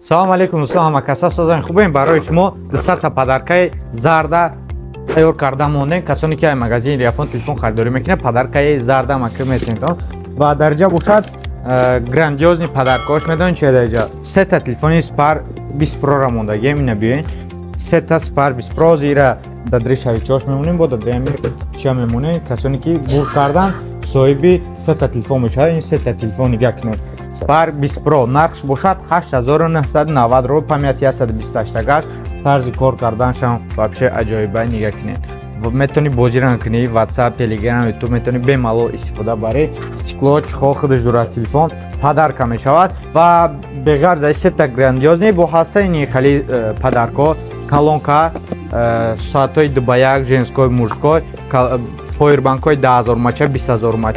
Салом алейкум, дӯстон, ҳама каса созан хубем. Барои шумо 200 та подаркаи зарда тайёр карда мондем. Касоне ки ай магазини Реафон телефон харидорӣ мекунад, подаркаи зарда макр метавонед. Ва дар ҷа бошад грандиозный подаркаош, медонед чи дар ҷа? Сета телефони Spark 20 Pro ра мондагием, ина биёен. Сета Spark 20 Pro зира дадри шавичош мемонем, бо дадри ами чия мемонем. Касоне ки бур кардан, соҳиби сета телефон мешавад. Ин сета телефон нигаҳ кунед. Spark 20 Pro нархш бошад 8990 рубл, памяти 128 гаш, тарзи кор карданашам вообще аҷоиба, нигаҳ кунед. Метавонӣ бозиро кунӣ, WhatsApp, Telegram, YouTube метавонӣ бемалол истифода барӣ. Стекло, чехол худаш дорад телефон, подарка мешавад. Ва беғарз аз сета грандиозный бо ҳаста ини хали подарко: колонка, соатҳои 2 ба 1, женской, мужской, повербанкҳои 10 000 мАч, 20 000 мАч.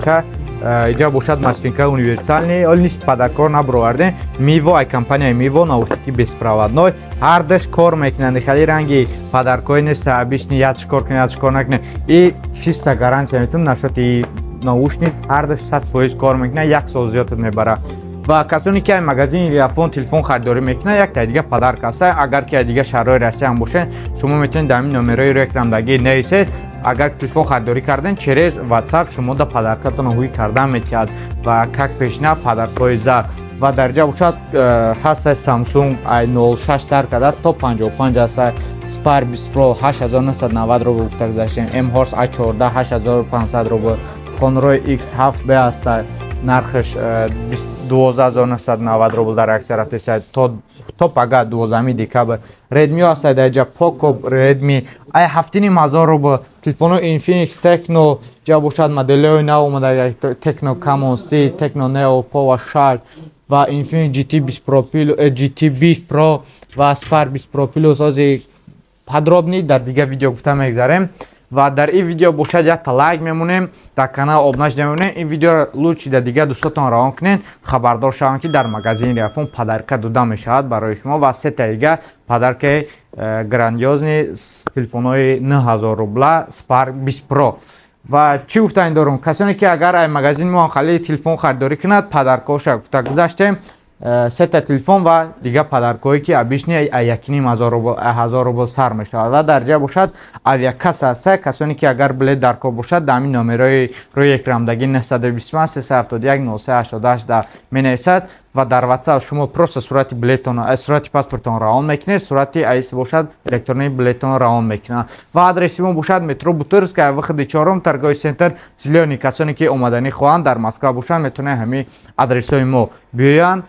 Иҷа бошад машинка универсальный. Оли нист, подаркор набуровардем. Миво, ай компанияи Миво, наушники беспроводной, ҳардаш кор мекунанд. Хали ранги подаркҳои нест, обычный, ядш кор кунад, ядш кор накунад. И чиста гарантия метавон нашоти наушник, ҳардаш 100% кор мекунад, як сол зиёдат мебарад. Ва касоне ки ай магазини Реафон телефон харидорӣ мекунад, якта дига подарка аст. Агар ки ай дига шаҳрҳои Россия ҳам бошед, шумо метавонед дар ҳамин номерои рӯи экрандагӣ нависед. Агар телефон харидорӣ кардем, через WhatsApp шумо да подаркатон ҳуй кардан метиҳад. Ва как пешина подаркҳои зар. Ва дар ҷа бошад ҳаста Samsung i 06 сар карда то 55 ҳаста. Spark 20 Pro 8990 рубл гуфта гузаштем. M Horse A14 8500 рубл, Honor X7B ҳаста, нархаш 12990 рубл, дар аксия рафтеса то пага 12 декабр. Redmi ҳаста дар ҷа, Poco Redmi ай 7500 рубл. Телефоно Infinix, Tecno, ҷа бошад моделҳои нав омада, Tecno Camon C, Tecno Neo Power 6 ва Infinix GT 20 Pro, GT 20 Pro ва Spark 20 Pro Plus. Ҳозир подробный дар дигар видео гуфта мегзарем. Ва дар ин видео бошад якта лайк мемонем, дар канал обуна шуда мемонем. Ин видеоро лучше дар дигар дӯстотон равон кунед, хабардор шаванд, ки дар магазини Реафон подарка дода мешавад барои шумо. Ва сета дига подаркаи грандиозный, телефонҳои 9000 рубла, Spark 20 Pro. Ва чӣ гуфтани дорум? Касоне ки агар ай магазини мо хали телефон харидорӣ кунад, подаркаоша гуфта гузаштем, сета телефон ва дигар подаркҳое ки обычный 1500 рубл, 1000 рубл сар мешавад. Ва дар ҷа бошад авиакасса аста. Касоне ки агар билет дар кор бошад, дар ҳамин номерои рӯи экрандагӣ 925 371 0388 да менависад ва дар WhatsApp шумо просто сурати билетон, сурати паспортон равон мекунед, сурати аис бошад электронии билетон равон мекунад. Ва адреси мо бошад метро Бутырская, выходи чорум, торговый центр «Зелёный». Касоне ки омаданӣ хоҳанд, дар Москва бошанд, метавонанд ҳамин адресҳои мо биёянд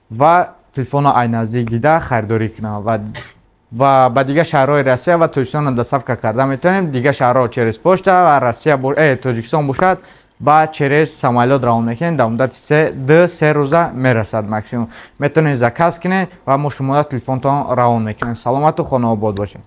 ва телефонро ай наздик дида харидорӣ кунанд. Ва ба дигар шаҳрҳои Россия ва Тоҷикистон доставка карда метавонем. Дигар шаҳрҳо через почта ва Россия, Тоҷикистон бошад ба через самолёт равон мекунем, дар муддати 2-3 рӯза мерасад максимум. Метавонед заказ кунед ва мо шуморо телефонтон равон мекунем. Саломату хонаобод бошед.